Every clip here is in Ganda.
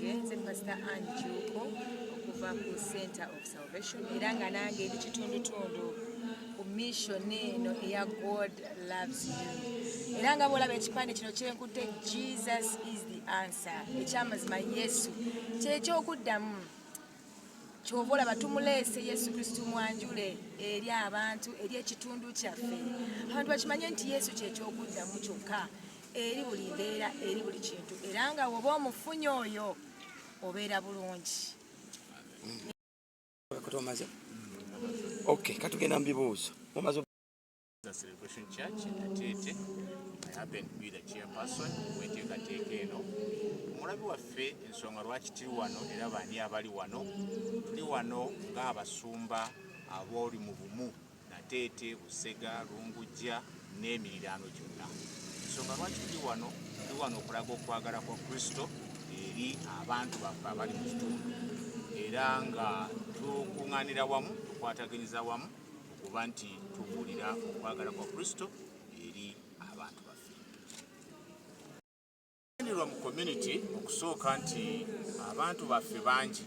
Bannange, nze Pastor Ann Juuko okuva ku Center of Salvation, era nga nange ndi kitundutundu ku mission eno eya God Loves You. Era nga bwolaba ekipande kino kyenkutte, "Jesus is the answer", ekyamazima Yesu kyekyokuddamu. Kyova olaba tumuleese Yesu Kristu, mwanjule eri abantu, eri ekitundu kyaffe, abantu bakimanye nti Yesu kyekyokuddamu kyokka eri buli mbeera, eri buli kintu, era nga woba omufunye oyo obeera bulungi. Omaze? Okay, katugenda mu bibuuzo. Mumaze? The Celebration Church in Nateete. I happen to be the chairperson w'enteekateeka eno. Omulabi waffe, ensonga lwaki tuli wano era baani abali wano? Tuli wano ng'abasumba abooli mu bumu Nateete, Busega, Lungujja n'emiriraano gyonna. Ensonga lwaki tuli wano, tuli wano okulaga okwagala kwa Kristo eri abantu baffe abali mu kitundu, era nga tukuŋŋaanira wamu, tukwataganyiza wamu okuba nti tubuulira okwagala kwa Kristo eri abantu baffe. Gendererwa mu community okusooka nti abantu baffe bangi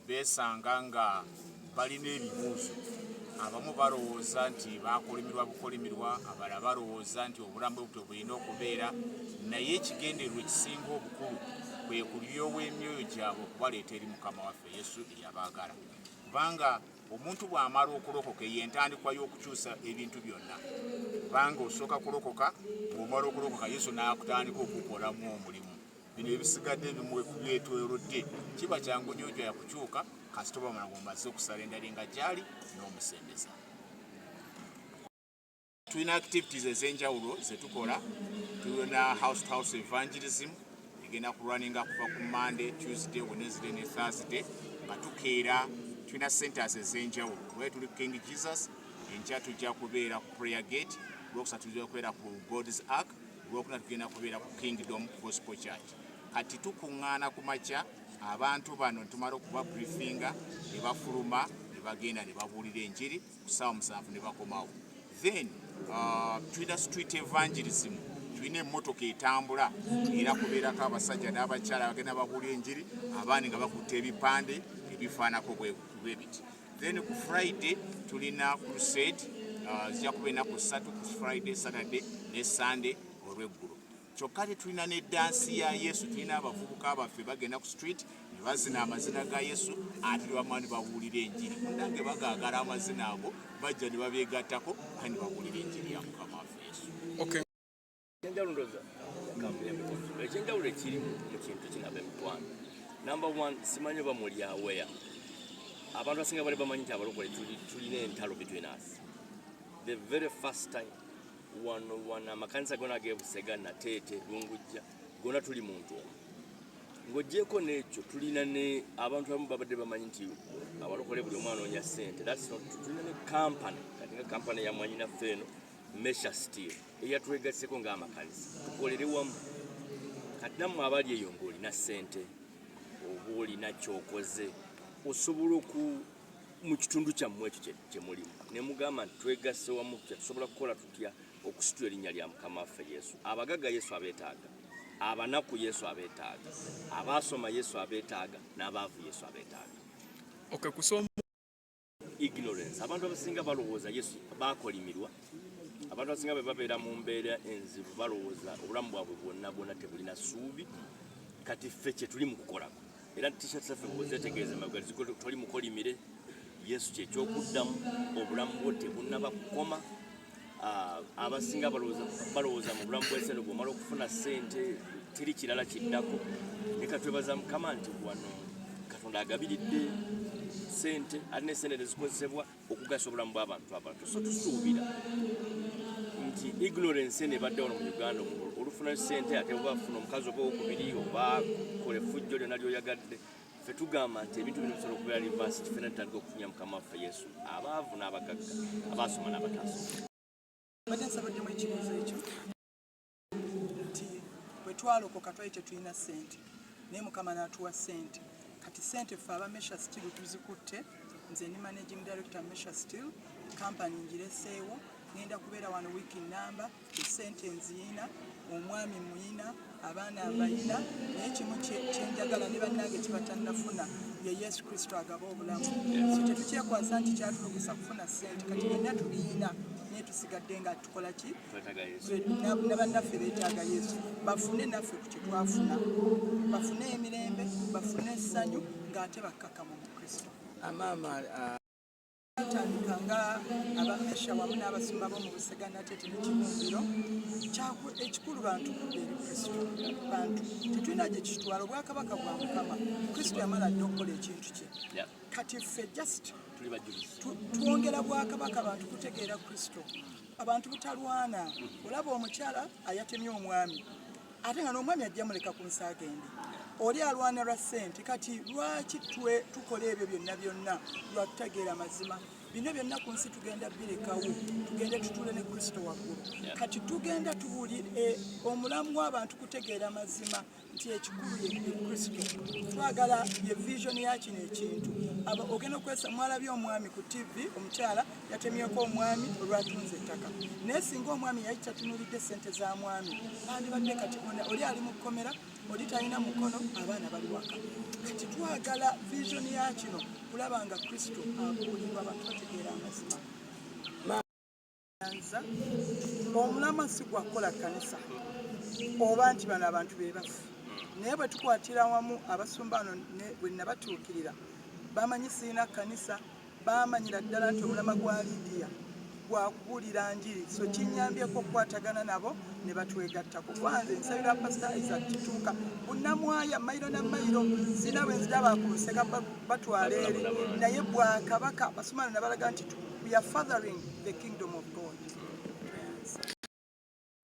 beesanga nga balina ebibuuzo. Abamu balowooza nti bakolimirwa bukolimirwa, abalala balowooza nti obulamu bwe butyo bulina okubeera, naye ekigendererwa ekisinga obukulu kwe kulyowa emyoyo gyabwe okubaleeta eri Mukama waffe Yesu eyabaagala, kubanga omuntu bw'amala okulokoka, eyo entandikwa y'okukyusa ebintu byonna, kubanga osooka kulokoka. Bw'omala okulokoka, Yesu n'akutandika okukolamu omulimu. Bino ebisigadde byetwolodde kiba kyangu nnyo jja kukyuka kasita obamala ng'omaze okusurrenderinga gyali n'omusembeza. Tulina activities ez'enjawulo zetukola. Tulina house to house evangelism egenda kulwaninga kuva ku Monday, Tuesday, Wednesday ne Thursday nga tukeera. Tulina centers ez'enjawulo. Lwali tuli King Jesus, enkya tujja kubeera ku Prayer Gate, Lwokusatu tujja kubeera ku God's Ark, Lwokuna tugenda kubeera ku Kingdom Gospel Church. Kati tukuŋŋaana ku makya, abantu bano tumala okuba briefinga ne bafuluma ne bagenda ne babuulira enjiri ku ssaawa 7 ne bakomawo. Then tulina street evangelism. Tulina emmotoka etambula era kubeerako abasajja n'abakyala bagenda babuulira enjiri, abaani nga bakutte ebipande ebifaanako bwe biti. Then ku Friday tulina crusade, zijja kuba ennaku 3, ku Friday, Saturday ne Sunday olweggulo. Kyokka tetulina ne dansi ya Yesu. Tulina abavubuka baffe bagenda ku street ne bazina amazina ga Yesu, ate ne bamala ne babuulira enjiri. Munange, bagaagala amazina ago, bajja ne babeegattako ate ne babuulira enjiri ya Mukama waffe Yesu. Okay. Ekyenjawulo ndowooza kampuni ya mikono, ekyenjawulo ekirimu mu kintu kino, ab'emikwano, number one, simanyi oba muli aware, abantu abasinga bali bamanyi nti abalokole tulina entalo between us. The very first time wano wano amakanisa gona ag'ebusega, Nateete, Lungujja, gona tuli muntu omu. Ng'ogyeko n'ekyo, tulina ne abantu abamu babadde bamanyi nti abalokole buli omu anoonya ssente. That's not true. Tulina ne kampany, kati nga kampany ya mwanyinaffe eno, Mesha Steel, eyatwegasseko ng'amakanisa tukolere wamu. Kati nammwe abali eyo ng'olina ssente oba olina kyokoze, osobola oku mu kitundu kyammwe ekyo kye mulimu ne mugamba nti twegasse wamu tutya, tusobola kukola tutya okusitula erinnya lya Mukama waffe Yesu. Abagagga Yesu abeetaaga, abanaku Yesu abeetaaga, abaasoma Yesu abeetaaga, n'abaavu Yesu abeetaaga. Okay, kusoma. Ignorance, abantu abasinga balowooza Yesu bakolimirwa. Abantu abasinga bwe babeera mu mbeera enzibu, balowooza obulamu bwabwe bwonna bwonna tebulina ssuubi. Kati ffe kye tuli mu kukolako, era T-shirt zaffe bwezetegereza emabega toli mukolimire, Yesu kyekyokuddamu, obulamu bwo tebunnaba kukoma. Ah, abasinga balowooza mu bulamu bw'ensi eno bw'omala okufuna ssente teri kirala kiddako. Naye katwebaza Mukama nti wano Katonda agabiridde ssente, ate ne ssente nezikozesebwa okugasa obulamu bw'abantu abalala. So tusuubira nti ignorance eno ebadde wano mu Uganda, olufuna ssente ate oba funa omukazi oba owokubiri oba kola effujjo lyonna lyoyagadde. Ffe tugamba nti ebintu bino bisobola okubeera reverse, ffenna tutandika okufunya Mukama waffe Yesu, abaavu n'abagagga, abaasoma n'abataasoma. Mbadde nsabaddemu ekibuuzo ekyo nti bwe twalokoka twali tetulina ssente, naye Mukama n'atuwa ssente. Kati ssente ffe aba Mesha Steel tuzikutte. Nze ndi managing director Mesha Steel company, ngireseewo, ngenda kubeera wano wiiki namba. Essente nziina. Omwami muyina, abaana mbayina, naye kimu kyenjagala ne bannange kibatannafuna ye Yesu Kristo agaba obulamu. So tetukyekwasa nti kyatulugusa kufuna ssente. Kati byonna tubiina, naye tusigadde nga tukola ki? Ne bannaffe beetaaga Yesu, bafune naffe ku kyetwafuna, bafune emirembe, bafune essanyu ng'ate bakkakamu mu Kristo. Amaama. Tandika nga abamesha wamu n'abasumba bo mu Busega, Natete ne Kibumbiro. Ekikulu bantu kudda eri Kristo. Bantu tetulina gye kitwala, obwakabaka bwa Mukama. Kristo yamala dda okukola ekintu kye. Kati ffe just twongera bwakabaka, abantu kutegeera Kristo, abantu butalwana. Olaba omukyala ayatemye omwami, ate nga n'omwami ajja muleka ku nsi agende. Oli alwana lwa ssente. Kati lwaki tukola ebyo byonna byonna? Lwatutegeera mazima. Bino byonna ku nsi tugenda birekawo, tugende tutuule ne Kristo waggulu. Kati tugenda tubuulire omulamu w'abantu kutegeera mazima nti ekikulu ye Kristo. Twagala ye vision ya kino ekintu. Ogenda okwesa mwalabye omwami ku TV, omukyala yatemyeko omwami olwatunze ettaka, naye singa omwami yali tatunulidde sente za mwami, bandibadde kati oli ali mu kkomera, oli talina mukono, abaana bali waka. Kati twagala vision ya kino kulaba nga Kristo abuulirwa, abantu bategeera amazima. Omulamwa si gwakukola kkanisa oba nti bano abantu be bafu, naye bwe tukwatira wamu abasumba bano bwe nabatuukirira, bamanyi siina kkanisa, bamanyira ddala nti omulamwa gwa Lidiya gwakubuulira njiri. So kinyambyeko okukwatagana nabo ne batwegattako. Kwanze nsabira Pastor Isaac Kituuka bunamwaya mayiro na mayiro, sina bwe nziraba ku Busega batwala eri, naye bwakabaka basumana nabalaga nti we are fathering the kingdom of God.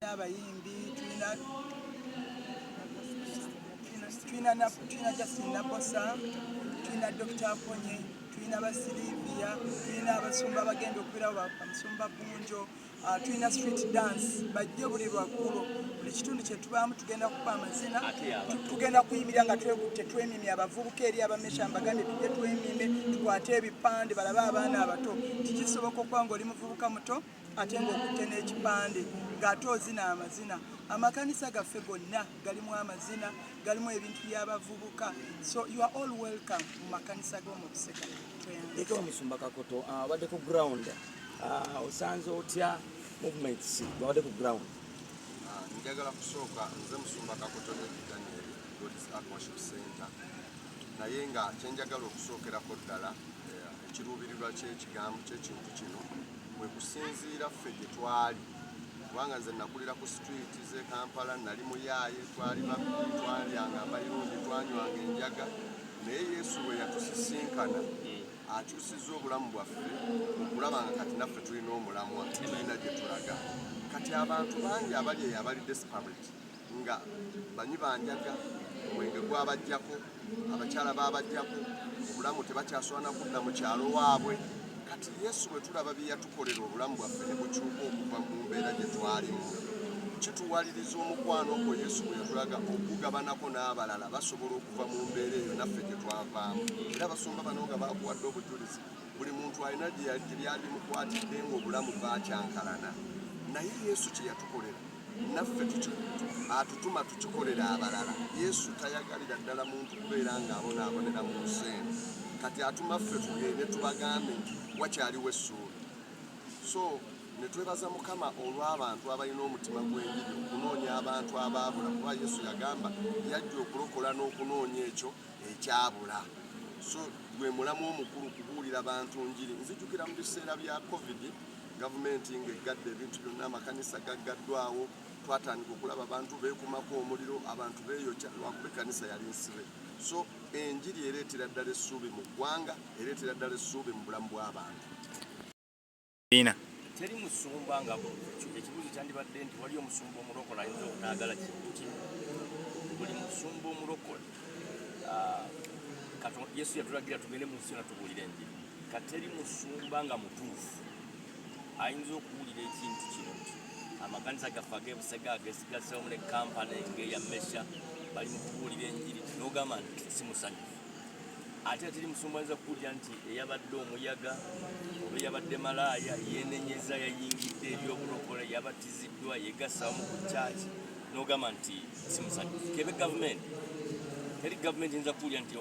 Abayimbi tulina Justin Nabosa, tulina Dr Aponye, tulina Basilivia, tulina abasumba abagenda okubeerawo, bamusumba Bunjo. Tulina street dance, bajje buli lwaggulo. Buli kitundu kyetubaamu tugenda kuba amazina, tugenda kuyimirira nga twekutte, twemimye. Abavubuka eri abamesha mbagambye tujje twemime, tukwate ebipande, balabe abaana abato tikisoboka okuba nga oli muvubuka muto ate ng'okutte n'ekipande ng'ate ozina amazina. Amakanisa gaffe gonna galimu amazina, galimu ebintu by'abavubuka, so you are all welcome mu makanisa g'omu Busega. Leka omusumba Kakoto, obadde ku ground, osanze otya movements bwabadde ku ground? Njagala kusooka nze musumba Kakoto ne Daniel, God's Ark Worship Center, naye nga kyenjagala okusookerako ddala, ekiruubirirwa ky'ekigambo ky'ekintu kino bwe kusinziira ffe gye twali, kubanga nze nakulira ku street z'e Kampala, nali muyaaye, twali babbi, twalyanga amayirungi, twanywanga enjaga, naye Yesu bwe yatusisinkana akyusizza obulamu bwaffe okulaba nga kati naffe tulina omulamwa, tulina gye tulaga. Kati abantu bangi abali eyo abali desperate, nga banywi banjaga, omwenge gwabajjako, abakyala babajjako, obulamu tebakyasobola na kudda mu kyalo waabwe. Kati Yesu bwe tulaba bye yatukolera, obulamu bwaffe ne bukyuka okuva mu mbeera gye twalimu, kituwaliriza omukwano ogwo Yesu bwe yatulaga okugabanako n'abalala basobola okuva mu mbeera eyo naffe gye twavaamu. Era abasumba bano nga bakuwadde obujulizi, buli muntu alina gye yali gye byali bimukwatidde ng'obulamu bwakyankalana, naye Yesu kye yatukolera naffe atutuma tukikolera abalala. Yesu tayagalira ddala muntu kubeera ng'abonaabonera mu nsi eno. Kati atuma ffe tugende tubagambe nti wakyaliwo essuubi. So ne twebaza Mukama olw'abantu abalina omutima gw'enjiri okunoonya abantu abaabula, kuba Yesu yagamba yajja okulokola n'okunoonya ekyo ekyabula. So gwe mulamu omukulu, kubuulira bantu njiri. Nzijukira mu biseera bya COVID, gavumenti ng'eggadde ebintu byonna, amakanisa gaggaddwawo, twatandika okulaba abantu beekumako omuliro, abantu beeyokya lwakuba ekkanisa yali nsibe. So enjiri ereetera ddala essuubi mu ggwanga, ereetera ddala essuubi mu bulamu bw'abantu. Ina. Teri musumba nga ekibuuzo kyandibadde nti wali omusumba omulokole ayinza obutaagala kintu kino. Buli musumba omulokole, Yesu yatulagira tugende mu nsi yonna tubuulire enjiri. Kateri musumba nga mutuufu ayinza okuwulira ekintu kino nti amakanisa gaffe ag'ebusega agesigaseemu ne kampani ng'eya Mesha bali mu kubuulira enjiri n'ogamba nti si musanyufu. Ate teri musumba ayinza kuwulira nti eyabadde omuyaga oba eyabadde malaaya yenenyeza, yayingidde ebyobulokole, yabatiziddwa, yegasamu ku kyaki. N'ogamba nti si musanyufu, kebe gavumenti, teri gavumenti yinza kuwulira nti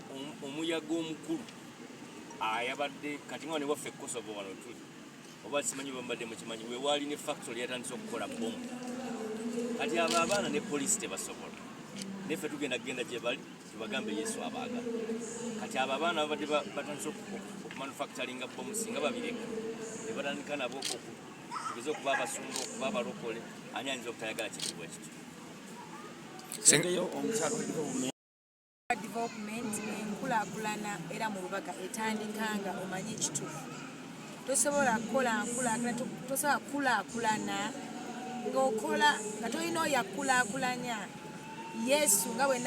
omuyaga omukulu ayabadde kati nga newaffe Kosovo wano tuli, oba simanyi bambadde mukimanyi, wewaali ne factory yatandise okukola bomu. Kati abo abaana ne poliisi tebasobola, neffe tugenda kugenda gye bali tubagambe Yesu abaagala. Kati abo abaana babadde batandise okumanufacturinga bomu, singa babireka ne batandika nabo tugeze okuba abasumba, okuba abalokole, ani ayinza obutayagala kintu bwe kityo? Sengeyo omukyalo wa development. Development, enkulaakulana era mu Lubaga etandika nga omanyi ekituufu. Tosobola kukola nkulaakulana, tosobola kukulaakulana ng'okola nga tolina oyo akulaakulanya, Yesu, nga bwe